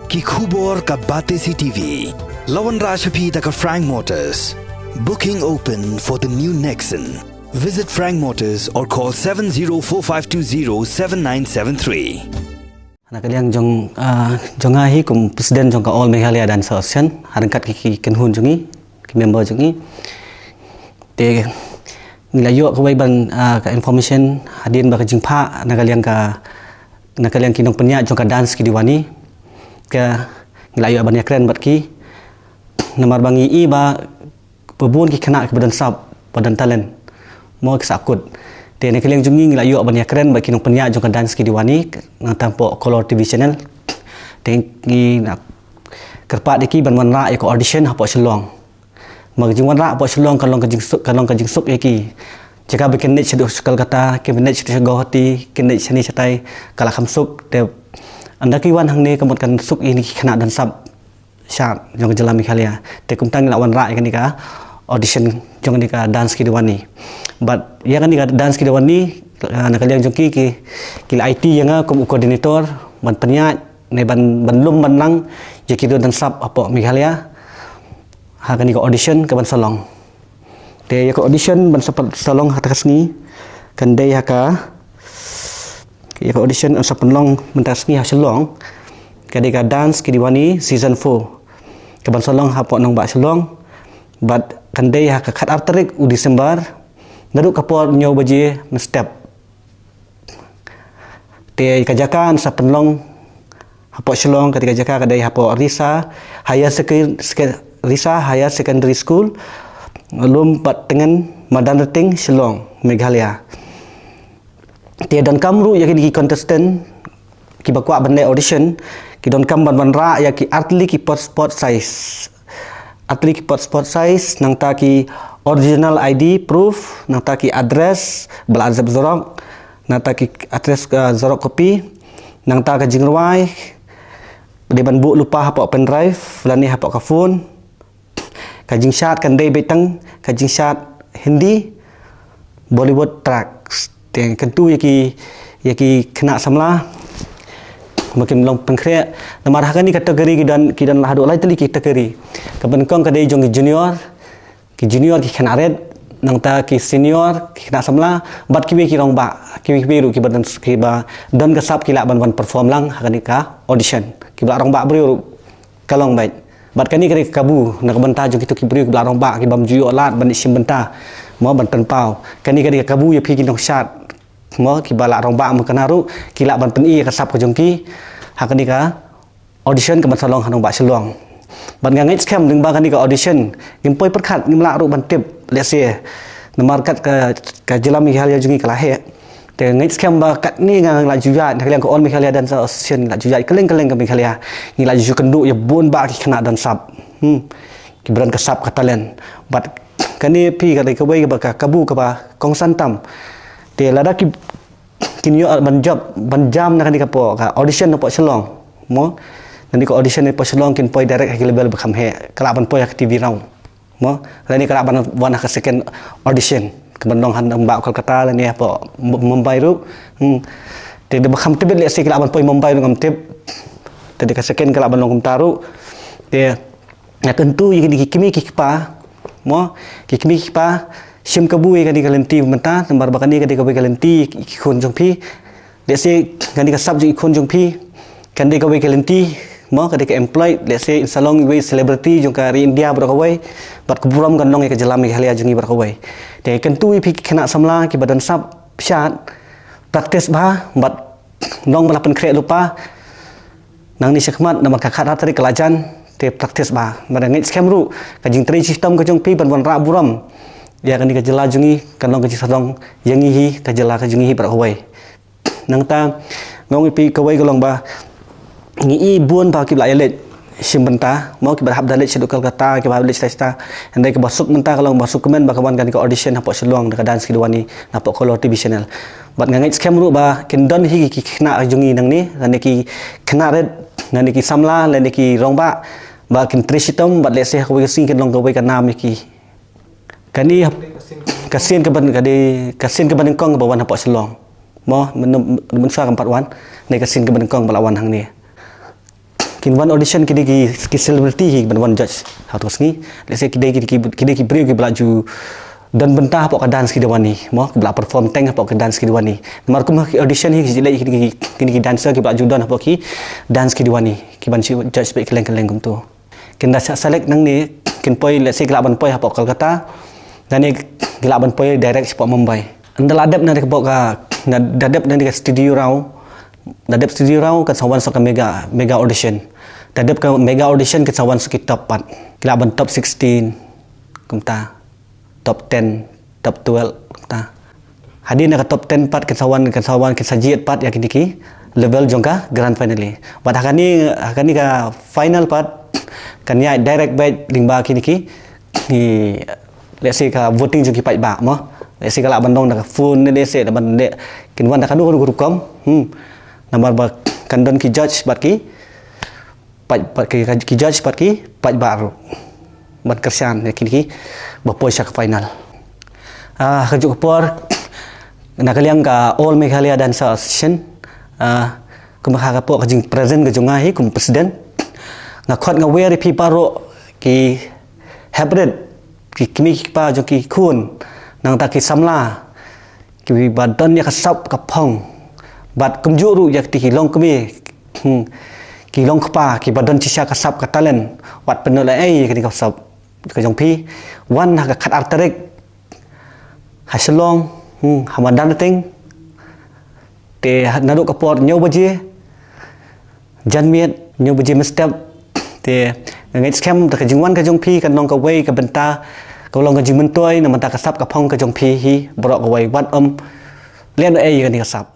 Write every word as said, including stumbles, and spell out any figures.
Ki khubor ka Batesi TV. La wanrah sha phi da ka Frank Motors. Booking open for the new Nexon. Visit Frank Motors or call seven zero four five two zero seven nine seven three. Na ka liang jong, ah, jong nga hi kum president jong ka All Meghalaya Dance Association, ha ryngkat ki, ki kynhun jong ngi, ki member jong ngi. Te ngi la ïoh kawei ban, ah, ka information hadien ba ka jingphah na ka liang ka, na ka liang ki nongpynïaid jong ka Dance Ki Diwani. Ka ngi la ïoh ban ïakren bad ki. Namar ba ngi i ba ba bun ki khynnah kiba don sap, ba don talent. Mo ki sahkut. Te na ka liang jong ngi ngi la ïoh ban ïakren bad ki nongpynïaid jong ka Dance Ki Diwani, nangta hapoh Color T V channel. Te ngi la kyrpad ïa ki ban wanrah ïa ka audition hapoh Shillong. Ma ka jingwanrah hapoh Shillong ka long ka jingsuk, ka long ka jingsuk ïa ki. Jaka ba kin leit shaduh sha Kolkata, kin leit shaduh sha Guwahati, kin leit shane shatai, ka la kham suk. Te ynda ki wan hangne ka mut kan suk ïa kine ki khynnah don sap shad jong ka jylla Meghalaya. Te kumta ngi la wanrah ïa kane ka audition jong kane ka Dance Ki Diwani. Bad ïa kane ka Dance Ki Diwani, ah, na ka liang jong ki, ki, ki la aiti ïa nga kum u coordinator ban pynïaid ne ban, ban lum ban lang ïa ki don sap hapoh Meghalaya ha kane ka audition kaban sa long. Te ïa ka audition ban sa pyn-, sa long ha kata ka sngi kan dei ha ka, ïa ka audition ban sa pynlong mynta ka sngi ha Shillong ka dei ka Dance Ki Diwani season four kaban sa long hapoh nongbah Shillong. Bad kan dei ha ka khatar tarik u December naduh ka por hynñiew baje mynstep. Te ka jaka yn sa pynlong hapoh Shillong, ka dei ka jaka ka dei hapoh Risa Higher Secondary, Risa Higher Secondary School, Lum Pat Tngen, Madanrting, Shillong, Meghalaya. Te donkam ruh ïa kine ki contestant kiba kwah ban leh audition, ki donkam ban wanrah ïa ki artylli ki passport size. Artylli ki passport size, nangta ki original I D proof, nangta ki address ba la zep xerox, nangta ki address, uh, xerox copy, nangta ka jingrwai, dei ban buh lypa hapoh pen drive lane hapoh ka phone. Ka jingshad kan dei beit tang ka jingshad Hindi, Bollywood tracks. Te kyntu ïa ki, ïa ki khynnah samla ba kin long pynkhreh. Namar ha kane ka category ki don, ki don la haduh lai tylli ki category. Kaba nyngkong ka dei jong ki junior, ki junior ki khynnah rit, nangta ki senior ki khynnah samla, bad kiwei ki rangbah, kiwei kiwei ruh kiba don, kiba don ka sap ki lah ban wan perform lang ha kane ka audition. Kiba la rangbah briew ruh ka long beit. Bad kane ka dei ka kabu na ka bynta jong kito ki briew kiba la rangbah, kibym ju ïoh lad ban shim bynta, mo, ban pynpaw. Kane ka dei ka kabu ïa phi ki nongshad, mo, kiba la rangbah mynta ruh ki lah ban pyni ïa ka sap ka jong ki ha kane ka audition kaban sa long ha nongbah Shillong. Bad nga ngeit skhem lyngba kane ka audition ngim poi pyrkhat, ngim lah ruh ban tip, let's say, namar kat ka, ka jylla Meghalaya jong ngi ka la heh. Te ngeit skhem ba katne nga la ju ïaid, na ka liang ka All Meghalaya Dance Association la ju ïaid kylleng kylleng ka Meghalaya. Ngi la ju kynduh ïa bun bah ki khynnah don sap, hmm, kiba don ka sap ka talent. Bad kane phi ka dei kawei kaba ka kabu kaba kongsan tam. Te lada ki, kin ïoh ban jop, ban jam na kane ka por ka audition hapoh Shillong, mo, na kane ka audition hapoh Shillong kin poi direct ha ki level ba kham heh, ka lah ban poi ha ka T V round. Mo, lane ka lah ban wan ha ka second audition kaban long ha nongbah Kolkata lane hapoh Mumbai ruh. Hmm. Te da ba kham tip, let's say, ka lah ban poi Mumbai ruh ngam tip. Te da ka second ka lah ban long kumta ruh. Te nga kyntu ïa kine ki kmie ki kpa, mo, ki kmie ki kpa, shim kabu ïa kane ka lynti mynta, namar ba kane ka dei kawei ka lynti ki khun jong phi. Let's say, kane ka sap jong ki khun jong phi kan dei kawei ka lynti, mo, ka dei ka employ, let's say, in sa long iwei celebrity jong ka ri India baroh kawei, bad ka burom kan long ïa ka jylla Meghalaya jong ngi baroh kawei. Te kyntu ïa phi ki khynnah samla kiba don sap shad, practice bha, bad long ba la pynkhreh lypa nangne shakhmat, namar ka khatar tarik ka la jan. Te practice bha, bad nga ngeit skhem ruh ka jingtrei shitom ka jong phi ban wanrah burom ïa kane ka jylla jong ngi kan long ka jingsarong ïa ngi hi, ka jylla ka jong ngi hi baroh kawei. Nangta nga ong ïa phi kawei ka long ba ngi i bun bah kiba la ïaleit shim bynta, mo, kiba hap da leit shaduh Kolkata, kiba hap leit shatai shatai. Hynrei kaba suk mynta ka long ba suk kmen ba ka wan kane ka audition hapoh Shillong da ka Dance Ki Diwani napoh Color T V channel. Bad nga ngeit skhem ruh ba kin don hi ki khynnah jong ngi nangne, lane ki khynnah rit, lane ki samla, lane ki rangbah, ba kin trei shitom, bad let's say ha kawei ka sngi kin long kawei ka nam ïa ki. Kane ka sien kaba, ka dei ka sien kaba nyngkong kaba wan hapoh Shillong, mo, mynno mynno ka ym pat wan, ne ka sien kaba nyngkong ba la wan hangne. Kin wan audition ki dei ki, ki celebrity hi ban wan judge ha tu sngi. Let's say ki dei ki, ki, ki dei ki briew kiba la ju don bynta hapoh ka Dance Ki Diwani, mo, kiba la perform teng hapoh ka Dance Ki Diwani. Namar kum ha ki audition hi ki leh kine ki, kine ki dancer kiba la ju don hapoh ki Dance Ki Diwani, ki ban shu judge bad kylleng kylleng kumtu. Kin da sa-, select nangne, kin poi, let's say ki lah ban poi hapoh Kolkata, nangne ki lah ban poi direct shapoh Mumbai. Ynda la dep na ka bok ka, na da dep na ka studio round, da dep studio round kan sa wan sa ka mega, mega audition. Da dep ka mega audition kan sa wan sa ki top pat. Ki lah ban top sixteen, kumta, top ten, top twelve, kumta. Hadien na ka top ten pat kan sa wan, kan sa wan, kan sa jied pat ïa kine ki level jong ka grand finale. Bad ha kane, ha kane ka final pat kan ïaid direct beit lyngba kine ki, ki, let's say ka voting jong ki paidbah mo. Let's say ka lah ban long da ka phone ne, let's say lah ban leh, kin wan da kano kano ka rukom. Hmm. Namar ba kan don ki judge bad ki paid, paid ki, ki judge bad ki paidbah ruh ban kyrshan ïa kine kiba poi sha ka final. Ah, kajuh ka por na ka liang ka All Meghalaya Dancer Association, ah, kumba ha ka por ka jingpresent ka jong nga hi kum president, nga khot nga wer ïa phi baroh ki heprit, ki kmie ki kpa jong ki khun, nangta ki samla kiba don ïa ka sap ka phong, bad kumjuh ruh ïa kiti ki longkmie, hmm, ki longkpa kiba don shisha ka sap ka talent, wat pynlehnohei ïa kane ka sap ka jong phi. Wan ha ka khatar tarik ha Shillong, hmm, ha madan Teng. Te ha-, naduh ka por hynñiew baje janmiet, hynñiew baje mynstep. Te nga ngeit skhem da ka jingwan ka jong phi kan long kawei ka bynta ka long ka jingmyntoi na bynta ka sap ka phong ka jong phi hi baroh kawei, wat ym lehnohei ïa kane ka sap.